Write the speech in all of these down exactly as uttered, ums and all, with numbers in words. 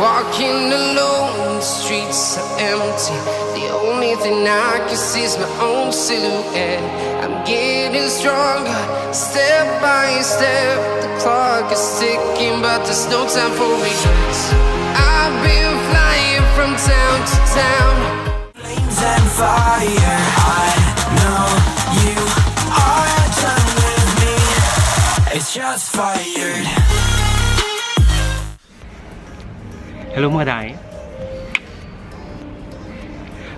Walking alone, the streets are empty. The only thing I can see is my own silhouette. I'm getting stronger, step by step. The clock is ticking, but there's no time for regrets. I've been flying from town to town. Flames and fire. I know you are done with me. It's shots fired. Hello, mga day.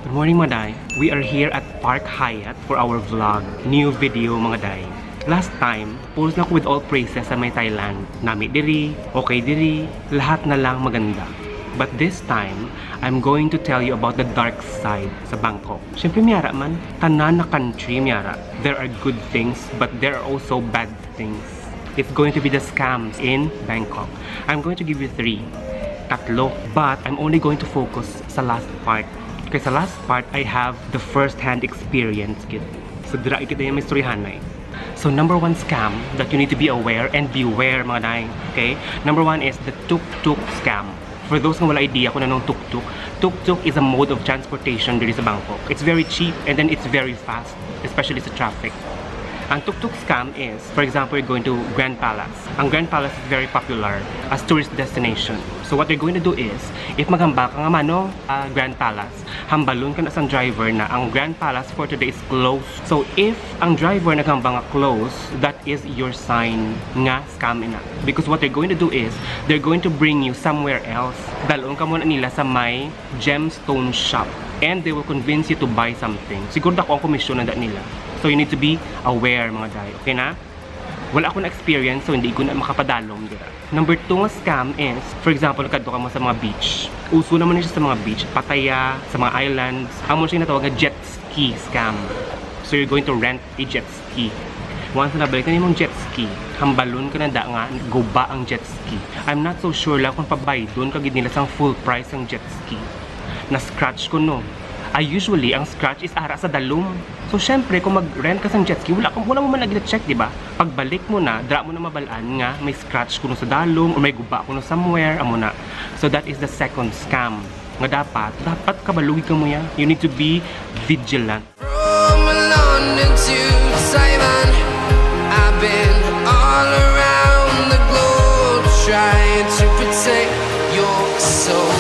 Good morning, mga day. We are here at Park Hyatt for our vlog. New video, mga day. Last time, post na ko with all praises sa may Thailand. Nami diri, okay diri, lahat na lang maganda. But this time, I'm going to tell you about the dark side sa Bangkok. Siyempre, miyara man, tanan na country, miyara. There are good things, but there are also bad things. It's going to be the scams in Bangkok. I'm going to give you three. Tatlo. But I'm only going to focus sa last part. Kay sa last part, I have the first-hand experience gid. So, dira kita yung istoryahanay. So, number one scam that you need to be aware and beware, mga day. Okay? Number one is the tuk-tuk scam. For those nga wala idea kung anong tuk-tuk, tuk-tuk is a mode of transportation diri sa Bangkok. It's very cheap and then it's very fast, especially sa traffic. Ang tuk-tuk scam is, for example, you're going to Grand Palace. Ang Grand Palace is very popular as tourist destination. So what they're going to do is, if maghambal ka nga, mano, ah, Grand Palace, hambalon ka na sang driver na ang Grand Palace for today is closed. So if ang driver naghambal nga closed, that is your sign nga scam ina. Because what they're going to do is, they're going to bring you somewhere else. Dalon ka mo na nila sa may gemstone shop. And they will convince you to buy something. Siguro dako ang komisyon na nila. So you need to be aware, mga day. Okay na? Wala ako na-experience, so hindi ko na makapadalom dira. Number two nga scam is, for example, kadto ka mo sa mga beach. Uso naman siya sa mga beach, Pattaya, sa mga islands. Amo siya natawag nga jet ski scam. So you're going to rent a jet ski. Once na nabalik na nimong jet ski, hambalon ka na da nga guba ang jet ski. I'm not so sure lang kung pabaydon ka gid nila sang full price ang jet ski. Na-scratch ko, no. Ay, usually, ang scratch is ara sa dalom. So, syempre, kung mag-rent ka sang jet ski, wala, ka- wala mo man lagi na-check, di ba? Pagbalik mo na, dira mo na mabal-an nga may scratch kuno sa dalom or may guba kuno somewhere, amo na. So, that is the second scam. Nga dapat, dapat kabalugi ka mo ya. You need to be vigilant. From London to Taiwan, I've been all around the globe trying to protect your soul.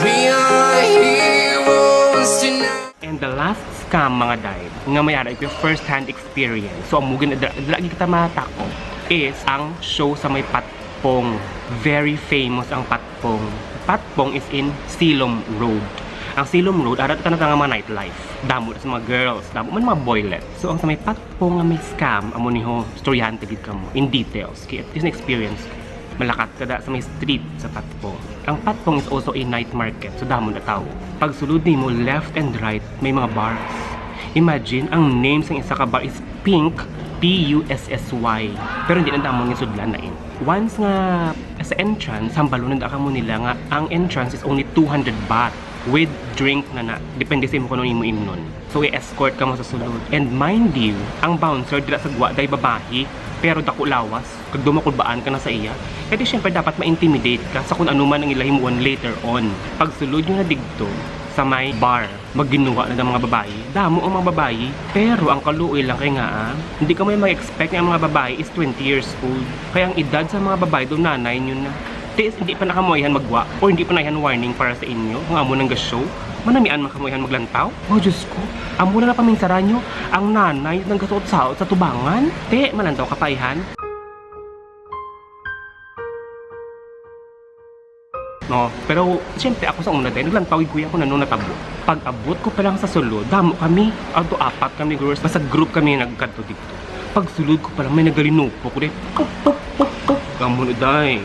We are heroes tonight. And the last scam, mga day, nga may ara ko first hand experience. So, amo gid dira, dira gid kita matakop is ang show sa may Patpong. Very famous ang Patpong. Patpong is in Silom Road. Ang Silom Road, ara ta na nga mga nightlife. Damo na sa mga girls, damo man mga boylet. So, ang sa may Patpong nga may scam, amo ni ho, storyahan ta gid kamo in details. Kay at least na-experience ko. Malakat ka da sa may street sa Patpong. Ang Patpong is also a night market, so damo na tao. Pagsulod nimo left and right, may mga bars. Imagine, ang name sang isa ka bar is Pink, P U S S Y. Pero hindi na damo nga sudlan na in. Once nga sa entrance, hambalon na da kamo nila nga ang entrance is only two hundred baht with drink na na. Depende sa imo kung ano imo imnon. So, i-escort ka mo sa sulod. And mind you, ang bouncer dira sa gwa day babayi, pero dako lawas, kag dumakulbaan ka na sa iya. Kaya di syempre dapat ma-intimidate ka sa kung ano man ang ila himuon later on. Pagsulod nyo na digto sa may bar, magginuwa na ang mga babayi. Damo ang mga babayi, pero ang kaluoy lang kay nga, ah, hindi ka may mag-expect nga ang mga babayi is twenty years old. Kaya ang edad sa mga babayi do nanay nyo na. Ti, hindi pa na kamo ayhan magwa, or hindi pa na ayhan warning para sa inyo, nga amo nang ga-show. Manamian man kamo ayhan maglantaw? Oh, Diyos ko. Amo na na paminsara nyo, ang nanay nang gasuot-saot sa tubangan. Ti, malantaw ka pa ayhan. No, pero siyempre ako sa una day, naglantaw gid ko ya kung ano natabo. Pag-abot ko pa lang sa sulod, damo kami, adto apat kami, girls, basta group kami nagkadto dito. Pagsulod ko pa lang, may nagalinupok, day. Puk, puk, puk, puk. Amo na, day.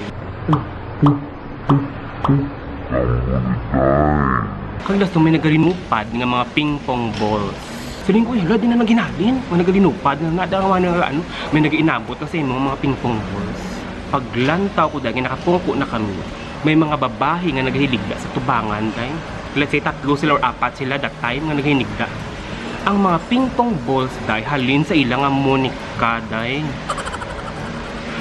Kag lasto may nagalinupad nga mga ping pong balls. Siling ko, "Hala, di na naghinalin." Mga nagalinupad nga, nada nga mga, ano, may nagainabot na sa imo mga ping pong balls. Paglantaw ko, day, nakapungko na kami. May mga babayi nga nagahinigda sa tubangan, day. Let's say, tatlo sila or apat sila that time nga nagahinigda. Ang mga ping pong balls, day, halin sa ila nga munika, day.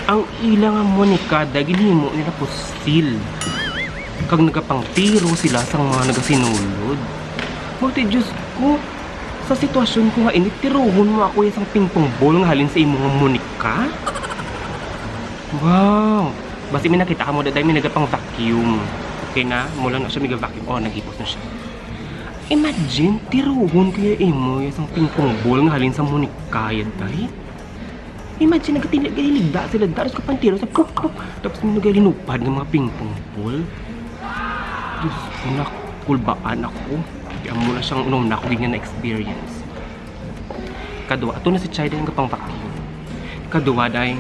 Ang ila nga munika, day, ginhimo nila pusil. Kag nagapangtiro sila sang mga nagasinulod. Magti, Diyos ko, sa sitwasyon ko nga ini, tirohon mo ako sang pingpong ball nga halin sa imo nga Monica? Wow! Basi may nakita ka mo, daday may nagapang-vacuum. Okay na? Mula na siya, may vacuum. Oh, naghipos na siya. Imagine, tirohon kaya imo ya sang pingpong ball nga halin sa Monica, yaday? Imagine, nagatilig-, nagahiligda sila, daros ka pantiro sa pup, pup. Tapos may nagalinupad nga mga pingpong ball. Diyos ko, nakulbaan ako. Kaya mo na siyang unong nako gid nga na-experience. Kadua, ato na si Chai din nga pang vacuum. Kadua, day,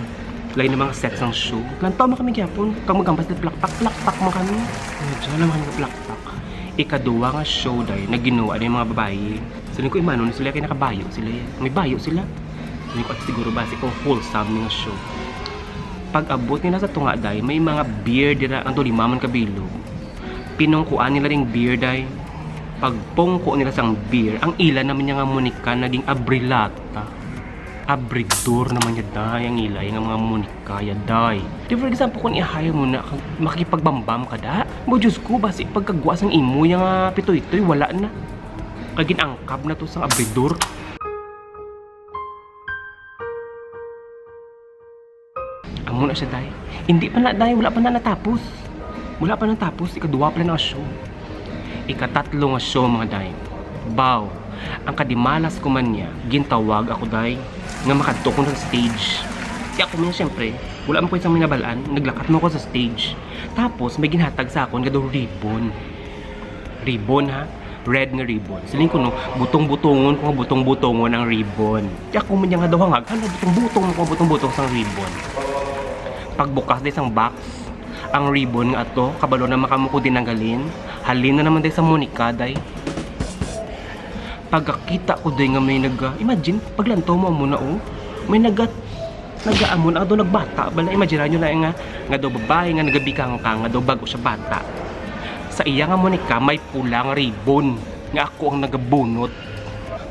lain na mga set sang show. Lantaw man kami gyapon. Kag magambas na plakpak, plakpak man kami. Medyo lang kami plakpak. Ikaduwa nga show, day, nagginuwa na yung mga babayi. Siling ko, imano ni sila kay nakabayo sila, eh. May bayo sila. Siling ko, at siguro ba, si, oh, wholesome nga show. Pag-abot nila sa tunga, day, may mga beer dira ang tulimaman kabilog. Pinungkuan nila ring beer, day. Pagpungko nila sang beer, ang ila naman niya nga Monica naging abrilata. Abridor naman niya, day, ang ila nga mga Monica, yaday. Di, for example, kung i-hire mo na, kag makipagbambam ka, da? Mo, Diyos ko, basi pagkagwa sang imo, yung, ah, pitoy-toy, wala na. Kag ginangkab na to sang abridor. Amo na siya, day. Hindi pa na, day. Wala pa na natapos. Wala pa natapos. Ikaduwa pa lang ang show. Ikatatlo nga show, mga day. Baw, ang kadimalas ko man niya, gintawag ako, day, nga makadto ko sa stage. Kaya ako man, siyempre, wala man ko isang minabalaan, naglakat mo ako sa stage. Tapos, may ginhatag sa akon nga daw ribbon. Ribbon, ha? Red nga ribbon. Siling ko, no, butong-butongon ko nga butong-butongon ang ribbon. Kaya ako man niya nga daw hangag, hala, butong-butong ko, butong-butong sang ribbon. Pagbukas na isang box, ang ribbon nga ato, kabalo na makamuko din ang galin. Halin na naman, day, sa Monica, day. Pagkakita ko, day, nga may naga, imagine, paglantaw mo muna, oh. May naga, nagaamo na daw, nagbata bala. Imagine nyo na nga, nga daw babae nga nagabikang ka, nga daw bago siya bata. Sa iya nga Monica, may pula nga ribbon nga ako ang nagabunot.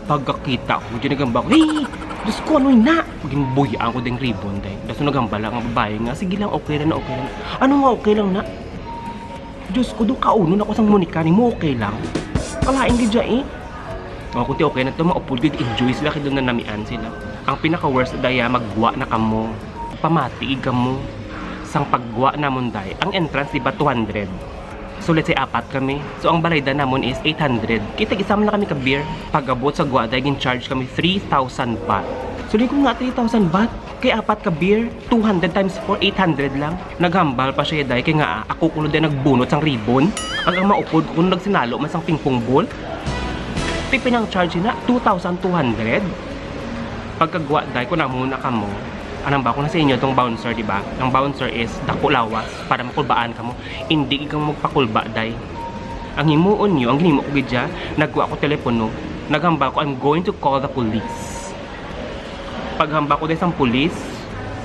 Pagkakita ko, di nagamba ko, "Hey! Diyos ko, ano na?" Ginbuhian ko ding ribbon, day. Daso nagamba lang ang babae nga, "Sige lang, okay lang na, okay lang." "Ano nga okay lang na?" Diyos ko, do kaunon ako sang Monica ni mo, okay lang? Kalain gid dya, eh. O, kung ti okay na to, maupod gid, enjoy sila, kay doon nanamian sila. Ang pinaka-worst, daya, maggwa na kamo. Pamati gid kamo. Sang paggwa namon, day, ang entrance, di ba, two hundred? So, let's say, apat kami. So, ang balaydan namon is eight hundred. Kita, isa man lang kami ka beer. Pag-abot sa gwa, day, gin-charge kami three thousand baht. So, di ko nga three thousand baht. Kay apat ka beer, two hundred times four, eight hundred lang. Naghambal pa siya, day, kay nga, ah, ako kuno din nagbunot sang ribbon. Ang, ang maupod ko kuno nagsinalo man sang pingpong ball. Pipinang charge na, two thousand two hundred. Pagkagwa, day, kung amo na kamo, anang ba ko na sa inyo tong bouncer, di ba? Ang bouncer is dako lawas para makulbaan kamo. Hindi gid kamo magpakulba, day. Ang himuon nyo, ang ginimo ko gid dya, nagwa ko telepono, naghambal ko, "I'm going to call the police." Paghambal ko, day, sang pulis,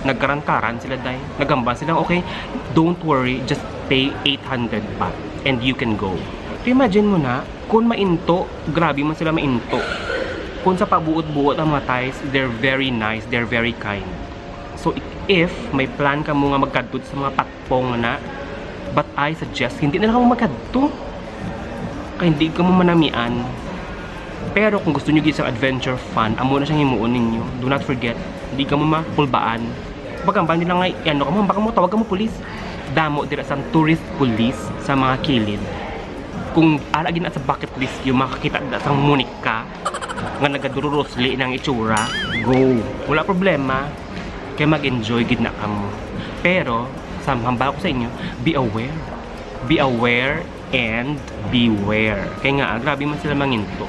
nagkarankaran sila, day. Naghambal sila, "Okay, don't worry, just pay eight hundred baht and you can go." Imagine mo na, kung mainto, grabe man sila mainto. Kung sa pabuot-buot ang mga Thais, they're very nice, they're very kind. So, if may plan kamo nga magkadto sa mga patpong na, but I suggest, hindi na lang kamo magkadto. Kay hindi kamo manamian. Pero kung gusto nyo gid sa adventure fun, amo na siyang himuon ninyo. Do not forget, hindi kamo makulbaan. Pagkambal nila nga, ano kamo, baka mo tawag kamo pulis. Damo dira sang tourist police sa mga kilid. Kung ara gid na sa bucket list yung makakita na sang Monica nga nagadururusli ng itsura, go. Wala problema. Kaya mag-enjoy gid na kamo. Pero, sa hambal ko sa inyo, be aware. Be aware and beware. Kaya nga, ah, grabe man sila manginto.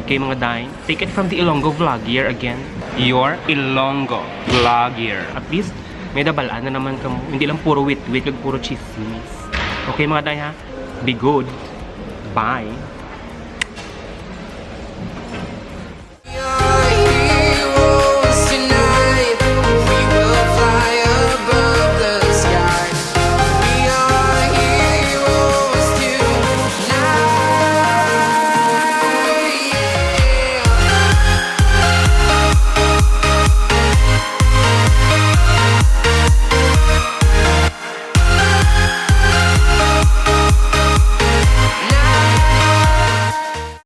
Okay, mga day. Take it from the Ilonggo vlogger again. Your Ilonggo vlogger. At least, may nabalaan na naman kamo. Hindi lang puro wit-wit, kag puro chismis. Okay, mga day, ha? Be good. Bye.